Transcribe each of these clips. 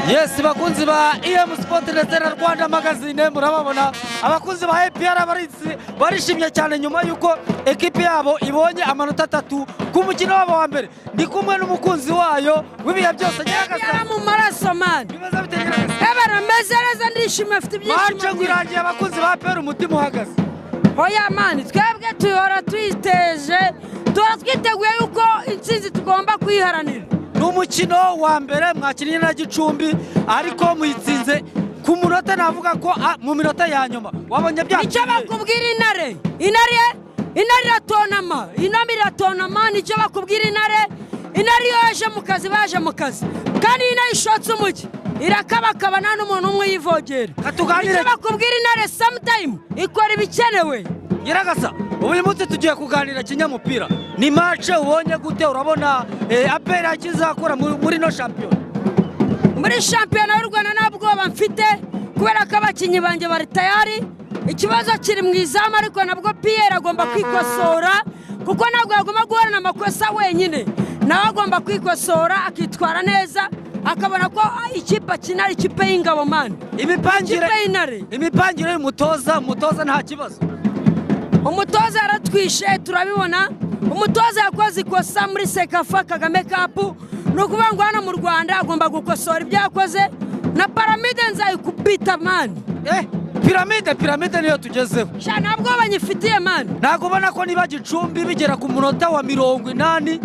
Yes, bakunzi ba EM Sport ndetse na Rwanda Magazine, murababona abakunzi ba APR barishimye cyane nyuma yuko ekipe yabo ibonye amanota 3 ku mukino wabo wa mbere. Ndi kumwe n'umukunzi wayo w'ibihe byose, Nyiragasa. Mu maraso man. Bimeze bite, Nyiragasa? Ebana, meze neza, ndishimye, mfite Match ngo ibyishimo. irangiye abakunzi ba APR umutima uhagaze. Oya man, twebwe tuhora twiteje, tuhora twiteguye yuko intsinzi tugomba kuyiharanira. Ni umukino wa mbere mwakinnye na Gicumbi, ariko muyitsinze ku munota, navuga ko mu minota ya nyuma wabonye Icyo byakwiye. bakubwira intare, intare, intare iratonama, inama iratonama. Nicyo bakubwira intare. Intare iyo yaje mu kazi, baje mu kazi, kandi iyo intare ishotse umujyi irakabakaba, nta n'umuntu umwe uyivogera. Katuganire. Icyo bakubwira intare, sometime ikora ibikenewe. Nyiragasa, ubu uyu munsi tugiye kuganira kinyamupira. Ni match ubonye gute? Urabona APR ikizakora muri no shampiyona? Muri shampiyona y'u Rwanda nta bwoba mfite, kubera ko abakinnyi banjye bari tayari. Ikibazo kiri mu izamu, ariko nabwo Pierre agomba kwikosora, kuko ntabwo yagomba guhorana amakosa wenyine. Nawe agomba kwikosora, akitwara neza, akabona ko ikipe akina ari ikipe y'ingabo man. Imipangire Ikipe y'intare. Imipangire y'umutoza, umutoza nta kibazo? Umutoza yaratwishe, turabibona. Umutoza yakoze ikosa muri CECAFA Kagame Cup. Ni ukuvuga ngo hano mu Rwanda agomba gukosora ibyo yakoze. Na Pyramids nzayikubita man. Pyramids, Pyramids niyo tugezeho. Sha, nta bwoba nyifitiye man. Ntabwo ubona ko niba Gicumbi bigera ku munota wa 80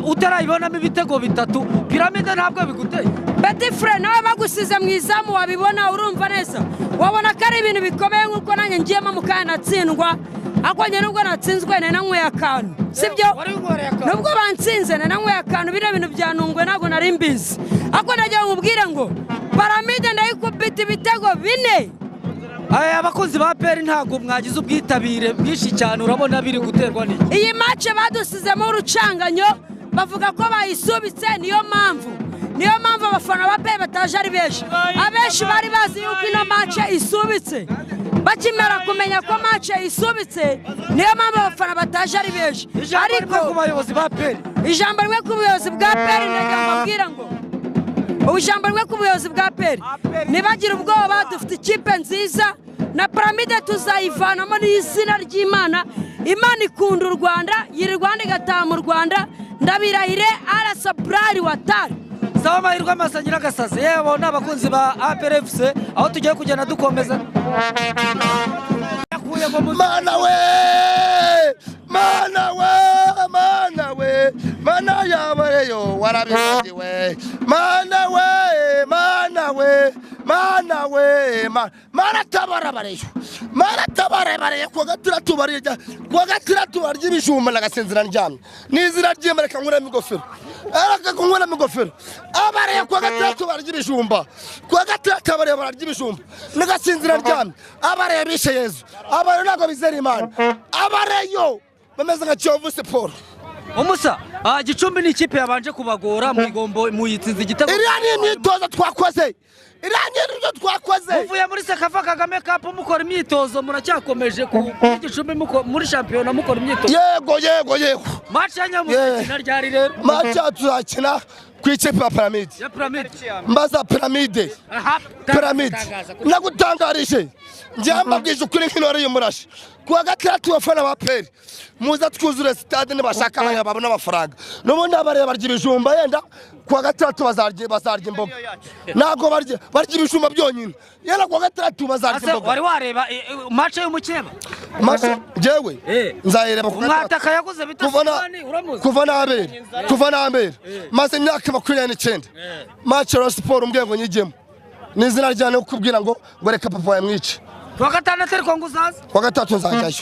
utarayibonamo ibitego 3, Pyramids ntabwo biguteye? Petit frère, nawe bagusize mu izamu wabibona, urumva neza, wabona ko ari ibintu bikomeye, nk'uko nanjye ngiyemo mu kanya natsindwa. Ariko njye nubwo natsinzwe nari nanyweye akantu, sibyo? Wari winyweye akantu. Nubwo bansinze nari nanyweye akantu. Biriya bintu byantunguye, ntabwo nari mbizi. Ariko ndagira ngo nkubwire ngo Pyramids ndayikubita ibitego 4. Aya, abakunzi ba APR ntabwo mwagize ubwitabire bwinshi cyane, urabona biri guterwa n'iki? Iyi match badusizemo urucanganyo, bavuga ko bayisubitse. Niyo mpamvu abafana ba APR bataje ari benshi. Abenshi bari bazi yuko ino match isubitse. Bakimara kumenya ko match isubitse, niyo mpamvu abafana bataje ari benshi. Ijambo Ariko rimwe ku bayobozi ba APR. Ijambo rimwe ku buyobozi bwa APR, ndagira ngo mbabwire ngo ubu ijambo rimwe ku buyobozi bwa APR, ntibagire ubwoba, dufite ikipe nziza. Na Pyramids tuzayivanamo n'izina ry'Imana. Imana ikunda u Rwanda, yiri Rwanda igataha mu Rwanda, ndabirahire arasaburari watari. Saba amahirwe amasa, Nyiragasazi. Yewe, ni abakunzi ba APR FC, aho tugiye kugenda dukomeza. Yakuye ngo Mana we, mana we, mana we, mana yabareyo warabibagiwe. Mana we, mana we, mana we, mana tabara bareyo, mana tabara bareyo. Kuwa gatandatu barya, kuwa gatandatu barya ibijumba nagasinzira ndyamye n'izina ry'Imana. Reka nkuremo ingofero, reka nkuremo ingofero. Abareyo kuwa gatandatu barya ibijumba, kuwa gatandatu abareyo barya ibijumba nagasinzira ndyamye. Abareyo bishe Yezu, abareyo ntabwo bizera Imana, abareyo bameze nka Kiyovu Sport. Umusa, Gicumbi ni ikipe yabanje kubagora mu igombo, muyitsinze igitego. Iriya ni imyitozo twakoze, iriya ni ibyo twakoze. Muvuye muri CECAFA Kagame Cup mukora imyitozo, muracyakomeje kuri Gicumbi muri shampiyona mukora imyitozo? Yego. Match ya nyamukina ryari rero? Match tuzakina ku ikipe ya Pyramids. Ya Pyramids. Mbaza Pyramids. Aha. Pyramids, nagutangarije, njyewe mbabwije ukuri nk'intore y'umurashi. Kuwa gatandatu, abafana ba APR muza twuzure sitade. Nibashaka abanya babona amafaranga, n'ubundi abareba barya ibijumba. Yenda kuwa gatandatu bazarya imboga. Ntabwo barya ibijumba byonyine, yenda kuwa gatandatu bazarya Ase imboga. wari wareba match y'umukeba? Match njyewe nzayireba ku gatandatu. Umwataka yaguze bita Kuva na Sudani, uramuzi? Kuva nabera maze imyaka 29, match ya siporo umbwiye ngo nyijyemo n'izina ryane kukubwira ngo reka papa yamwice. Kuwa gatandatu ariko ngo uzaze? Kuwa gatatu nzajyayo.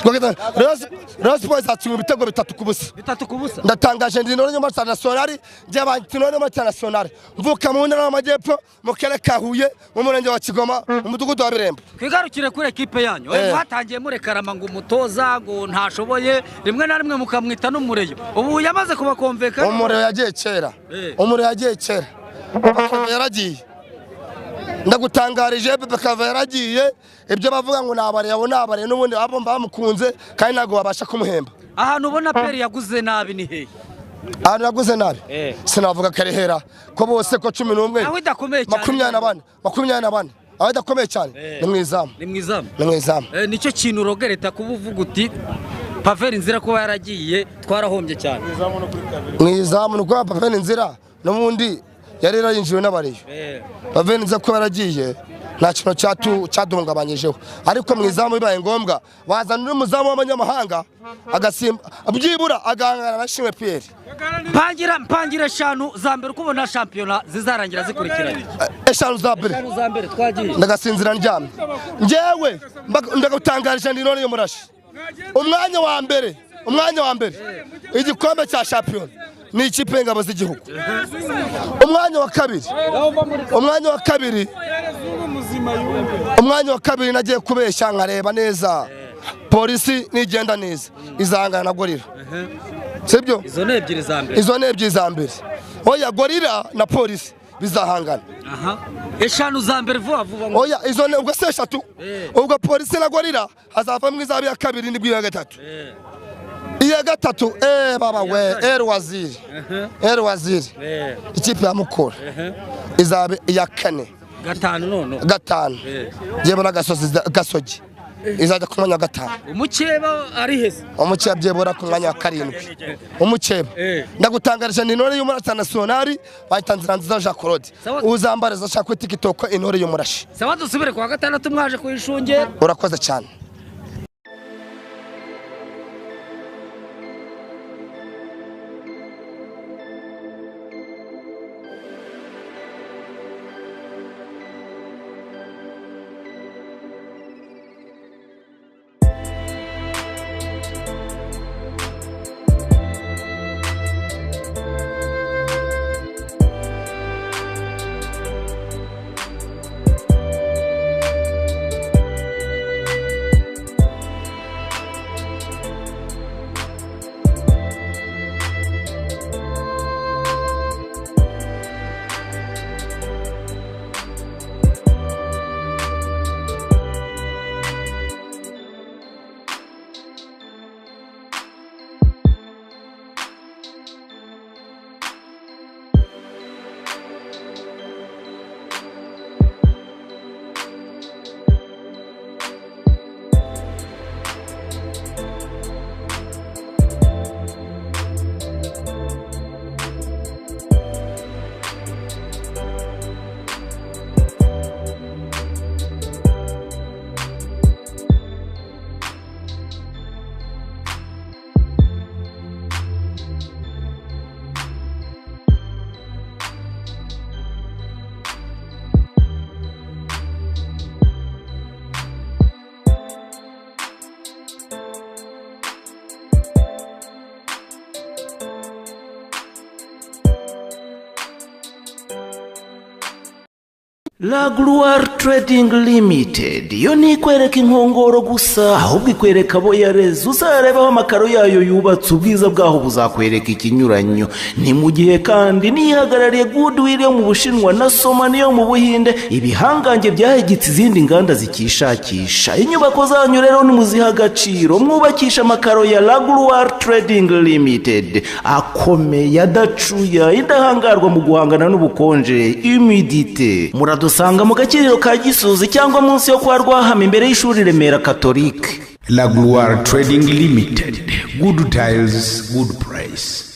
Kuwa gatandatu Rayon Sport izatsinda ibitego 3-0. 3-0. Ndatangaje, ndi intore international, njye banyita intore international. Mvuka mu Ntara y'Amajyepfo, mu Karere ka Huye, mu Murenge wa Kigoma, mu Mudugudu wa Birembo. Twigarukire kuri ekipe yanyu. Mwatangiye murekarama ngo umutoza ngo ntashoboye, rimwe na rimwe mukamwita n'umureyo. Ubu yamaze kubakomveka? Umuriro yagiye kera. Umuriro yagiye kera, Bakava yaragiye. Ndagutangarije, Bakava yaragiye. Ibyo bavuga ngo nabareye, abo nabareye n'ubundi abo bamukunze, kandi ntabwo babasha kumuhemba. Ahantu ubona APR yaguze nabi ni hehe? Ahantu yaguze nabi, Eh. sinavuga karehera ko bose ko 11. Aho idakomeye cyane. 24, 24, aho idakomeye cyane Eh. ni mu izamu. Ni mu izamu. Ni mu izamu. Nicyo kintu urogereta kuba uvuga uti Paveri Nzira kuba yaragiye twarahombye cyane. Mu izamu ni ukuvuga Paveri Nzira n'ubundi yari yarayinjiwe n'abareyo. Paveri Nzira kuba yaragiye nta kintu cyaduhungabanyijeho, ariko mu izamu bibaye ngombwa bazana undi muzamu w'abanyamahanga agasimba byibura agahangana na Shimwe Pierre. Mpangira eshanu za mbere uko ubona shampiyona zizarangira zikurikiranye. Eshanu za mbere? Eshanu za mbere, twagiye. Ndagasinzira ndyamye njyewe, ndagutangarije ndi none y'umurashi. Umwanya wa mbere igikombe cya shampiyona ni ikipe y'ingabo z'igihugu. Umwanya wa kabiri nagiye kubeshya nkareba neza, Polisi nigenda neza izangana na Gorilla, sibyo? Izo ni ebyiri za mbere. Izo ni ebyiri za mbere. Oya, Gorilla na Polisi bizahangana. Aha, eshanu za mbere vuba vuba Oya, izo ni ubwo se eshatu. Eh. Ubwo Polisi na Gorilla hazavamo izaba iya kabiri nibwo iya gatatu. Iya gatatu, baba we, El Waziri, El Waziri, ikipe ya Mukura izaba iya kane. Gatanu none? Gatanu, byibura Gasozi, Gasogi izajya ku mwanya wa gatanu. Umukeba ari heza? Umukeba byibura ku mwanya wa karindwi umukeba. Ndagutangarije ni intore y'umurasa nasiyonari bahita Nzira Nziza Jean Claude. Sawa. Uzambariza ashaka kuri TikTok, intore y'umurashi. Sawa, dusubire kuwa gatandatu mwaje kuyishungera. Urakoze cyane. La Gloire Trading Limited yo ntikwereka inkongoro gusa, ahubwo ikwereka abo yareze. Uzarebaho amakaro yayo yubatse, ubwiza bwaho buzakwereka ikinyuranyo. Ni mu gihe kandi nihagarariye Goodwill yo mu Bushinwa na Somani yo mu Buhinde, ibihangange byahegetse izindi nganda zikishakisha. Inyubako zanyu rero nimuziha agaciro, mwubakisha amakaro ya La Gloire Trading Limited, akomeye, adacuya, indahangarwa mu guhangana n'ubukonje, humidité. Muradusanga mu gakiriro ka Gisozi cyangwa munsi yo kwa Rwahama, imbere y'ishuri Remera Catholique. La Gloire Trading Limited. Good tiles, good price.